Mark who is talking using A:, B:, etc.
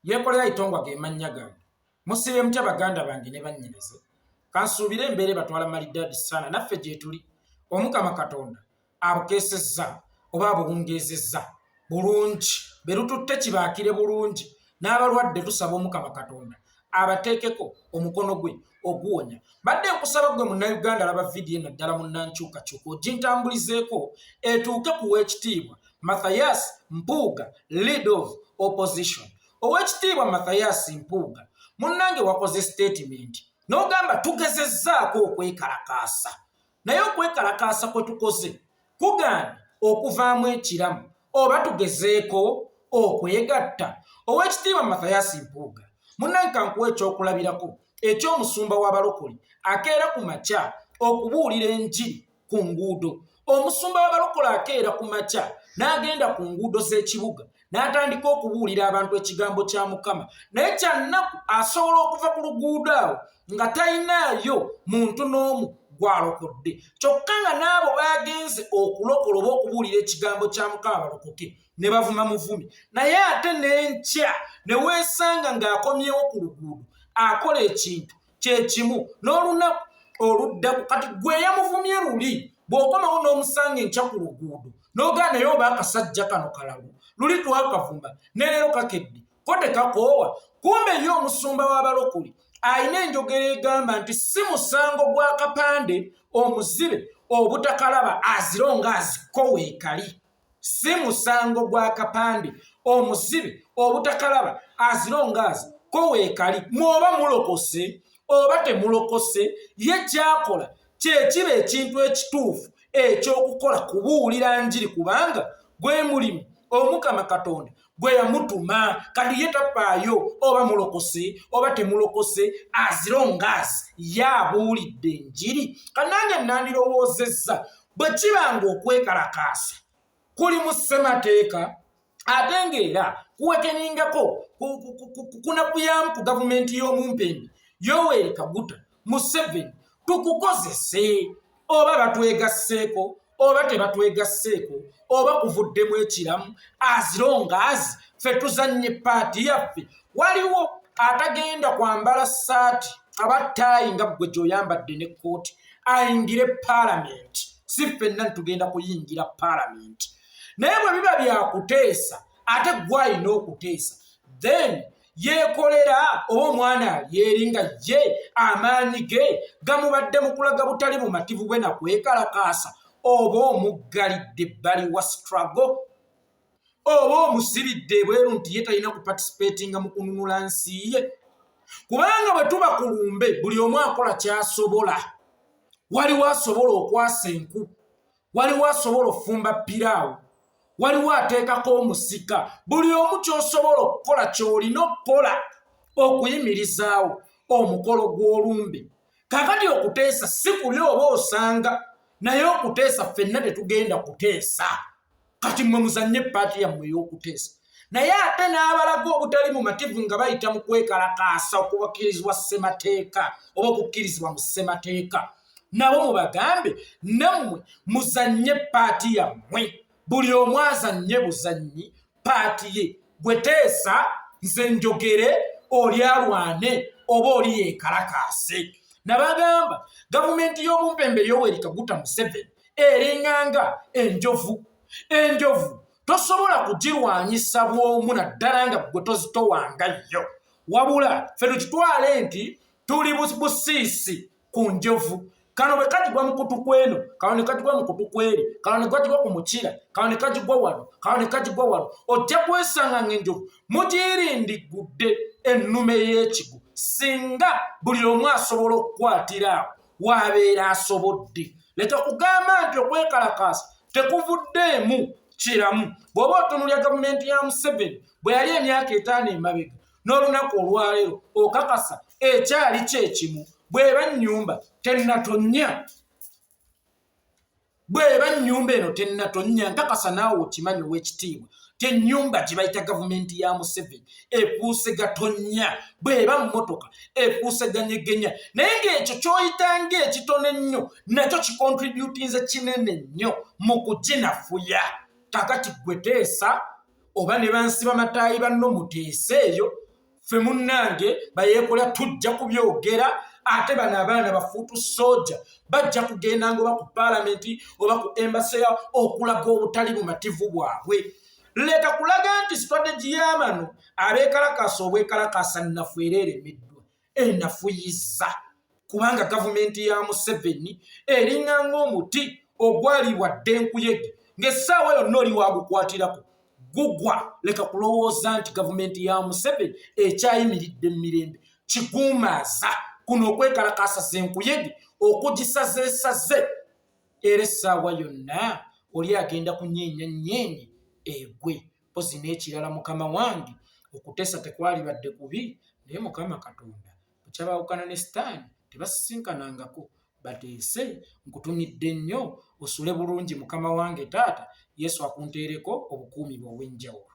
A: Yekolera Itongwa ge mannya gange. Musiibye mutya baganda bange ne bannyinaze? Kansuubire embeera ebatwala malidaadi sana naffe gyetuli. Omukama Katonda abukeesezza oba abuwungeezezza bulungi, be lututte kibaakire bulungi, n'abalwadde tusaba Omukama Katonda abateekeko omukono gwe oguwonya. Mbadde nkusaba ggwe Munnayuganda alaba vidiyo eno ddala munnankyukakyuka ogintambulizeeko etuuke ku w'ekitiibwa Mathias Mpuuga, lead of opposition. Ow'ekitiibwa Mathias Mpuuga, munnange wakoze sitatimenti n'ogamba tugezezzaako okwekalakaasa naye okwekalakaasa kwe tukoze kugaanye okuvaamu ekiramu oba tugezeeko okwegatta. Ow'ekitiibwa Mathias Mpuuga, munnange kankuwa ekyokulabirako eky'omusumba w'abalokole akeera ku makya okubuulira enjiri ku nguudo. Omusumba w'abalokole akeera ku makya n'agenda ku nguudo z'ekibuga n'atandika okubuulira abantu ekigambo kya Mukama, naye kyannaku asobola okuva ku luguudo awo nga talinaayo muntu n'omu gw'alokodde, kyokka nga n'abo baagenze okulokola oba okubuulira ekigambo kya Mukama balokoke ne bavuma muvumi, naye ate n'enkya ne weesanga ng'akomyewo ku luguudo akola ekintu kyekimu n'olunaku oluddako. Kati gwe yamuvumye luli bw'okomawo n'omusanga enkya ku luguudo n'ogaa naye oba akasajja kano kalalu, luli twakavuma ne leero kakedde ko tekakoowa. Kumbe ye omusumba w'abalokole alina enjogera egamba nti si musango gwa kapande omuzibe obutakalaba aziro nga aziko weekali. Si musango gwa kapande omuzibe obutakalaba azirongaazi ko weekali. Mwoba mulokose oba temulokose, ye kyakola kyekiba ekintu ekituufu ekyokukola, kubuulira njiri, kubanga gwe mulimu Omukama Katonda gwe yamutuma. Kati ye tafaayo oba mulokose oba temulokose, azirongaazi ye abuulidde enjiri. Kanange nandirowoozezza bwe kiba ng'okwekalakaasa kuli mu ssemateeka ate ng'era kuwekeningako kunakuyamu ku gavumenti y'omumpembe Yoweri Kaguta Museveni, tukukozese oba batwegasseeko oba tebatwegasseeko oba kuvuddemu ekiramu, as long as ffe tuzannye paati yaffe. Waliwo atagenda kwambala ssaati aba ttaayi nga ggwe gy'oyambadde n'ekkooti ayingire paalamenti. Si ffenna ntitugenda kuyingira paalamenti, naye bwe biba byakuteesa ate ggwe alina okuteesa, then yeekolera oba omwana ali eri nga ye amaanyi ge gamubadde mu kulaga butali bumativu bwe na kwekalakaasa, oba omuggalidde ebbali wa struggle oba omusibidde ebweru nti ye talina kupatisipeetinga mu kununula nsi ye. Kubanga bwe tuba ku lumbe buli omu akola ky'asobola. Waliwo asobola okwasa enku, waliwo asobola okufumba piraawo, waliwo ateekako omusika. Buli omu ky'osobola okukola ky'olina okukola okuyimirizaawo omukolo gw'olumbe. Kakati okuteesa si kubi oba osanga, naye okuteesa ffenna tetugenda kuteesa. Kati mmwe muzannye paati yammwe ey'okuteesa, naye ate n'abalaga obutali mumativu nga bayita mu kwekalakaasa okubakkirizibwa ssemateeka oba okukkirizibwa mu ssemateeka, nabo mubagambe nammwe muzannye paati yammwe. Buli omu azannye buzannyi paati ye. Gwe teesa, nze njogere, oli alwane oba oli yeekalakaase. Nabagamba gavumenti y'obumpembe Yoweri Kaguta Museveni eringanga enjovu. Enjovu tosobola kugirwanyisa bw'omu, naddala nga ggwe tozitowanga yo. Wabula ffe tukitwale nti tuli busiisi ku njovu. Kano bwe kagigwa mu kutu kw'eno, kano ne kagigwa mu kutu kw'eri, kano ne kagigwa ku mukira, kano ne kagigwa wano, kano ne kagigwa wano, ojja kwesanga ng'enjovu mugirindiggudde ennume y'ekigo. Singa buli omu asobola okukwatira awo w'abeera asobodde. Leka kugamba nti okwekalakaasa tekuvuddeemu kiramu. Bw'oba otunuulira gavumenti ya Museveni bwe yali emyaka 5 emabega n'olunaku olwaleero, okakasa ekyali kyekimu. Bw'eba nnyumba tennatonnya, bw'eba nnyumba eno tennatonnya, nkakasa naawe okimanyi ow'ekitiibwa ti ennyumba gye bayita gavumenti ya Museveni efuuse gatonnya, bw'eba mmotoka efuuse ganyegenya. Naye ng'ekyo ky'oyita ng'ekitono ennyo nakyo kikontributinze kinene nnyo mu kuginafuya. Kakati ggwe teesa oba ne bansiba mataayi banno muteese eyo. Ffe munnange bayeekola tujja kubyogera, ate bano abaana bafuutu sooja bajja kugendanga oba ku paalamenti oba ku embaseya okulaga obutali bumativu bwabwe. Leka kulaga nti strategy y'amano abeekalakaasa obwekalakaasa nnafu era eremeddwa, enafuyizza, kubanga gavumenti ya Museveni eringa ng'omuti ogwaliibwa dda enkuyege ng'essaawa yonna oli wagukwatirako gugwa. Leka kulowooza nti gavumenti ya Museveni ekyayimiridde mu mirembe. Kiguumaaza kuno okwekalakaasa z'enkuyege okugisazeesaze, era essaawa yonna oli agenda kunyeenya nyeenye egwe. Mpozi n'ekirala, mukama wange, okuteesa tekwalibadde kubi, naye Mukama Katonda bukyabaawukana ne Sitaani tebasisinkanangako bateese. Nkutumidde nnyo, osule bulungi mukama wange taata. Yesu akunteereko obukuumi bwe obw'enjawulo.